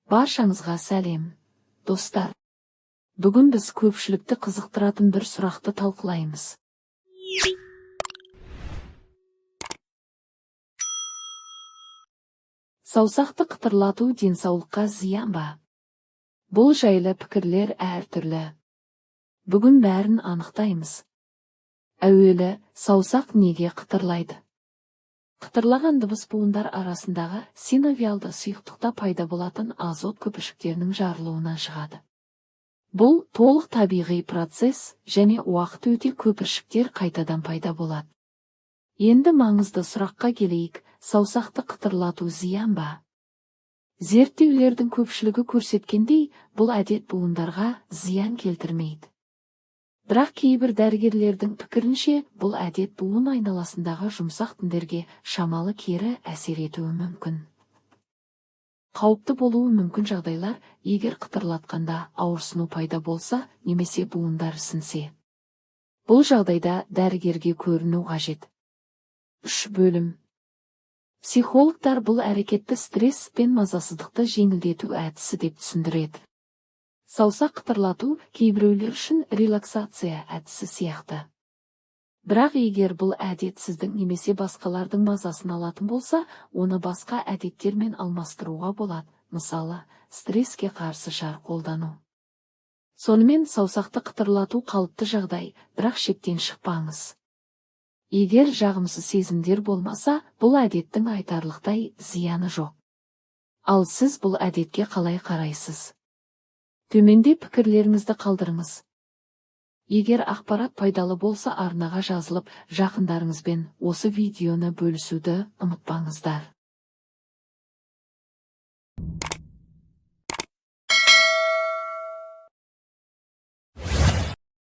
Баршаңызға сәлем, достар. Бүгін біз көпшілікті қызықтыратын бір сұрақты талқылаймыз. Саусақты қытырлату денсаулыққа зиян ба? Бұл жайлы пікірлер әртүрлі. Бүгін бәрін анықтаймыз. Әуелі, саусақ неге қытырлайды? Қытырлаған дыбыс буындар арасындағы синовиалды сұйықтықта пайда болатын азот көпіршіктерінің жарылуынан шығады. Бұл толық табиғи процесс және уақыт өте көпіршіктер қайтадан пайда болады. Енді маңызды сұраққа келейік, саусақты қытырлату зиян ба? Зерттеулердің көпшілігі көрсеткендей, бұл әдет буындарға зиян келтірмейді. Бірақ кейбір дәрігерлердің пікірінше, бұл әдет буын айналасындағы жұмсақ тіндерге шамалы кері әсер етуі мүмкін. Қауіпті болуы мүмкін жағдайлар, егер қытырлатқанда ауырсыну пайда болса немесе буындар ісінсе. Бұл жағдайда дәрігерге көріну қажет. 3 бөлім. Психологтар бұл әрекетті стресс пен мазасыздықты жеңілдету әдісі деп түсіндіреді. Саусақ қытырлату кейбіреулер үшін релаксация әдісі сияқты. Бірақ егер бұл әдет сіздің немесе басқалардың мазасын алатын болса, оны басқа әдеттермен алмастыруға болады, мысалы, стресске қарсы шар қолдану. Сонымен саусақты қытырлату қалыпты жағдай, бірақ шектен шықпаңыз. Егер жағымсыз сезімдер болмаса, бұл әдеттің айтарлықтай зияны жоқ. Ал сіз бұл әдетке қалай қарайсыз? Төменде пікірлеріңізді қалдырыңыз. Егер ақпарат пайдалы болса, арнаға жазылып, жақындарыңызбен осы видеоны бөлісуді ұмытпаңыздар.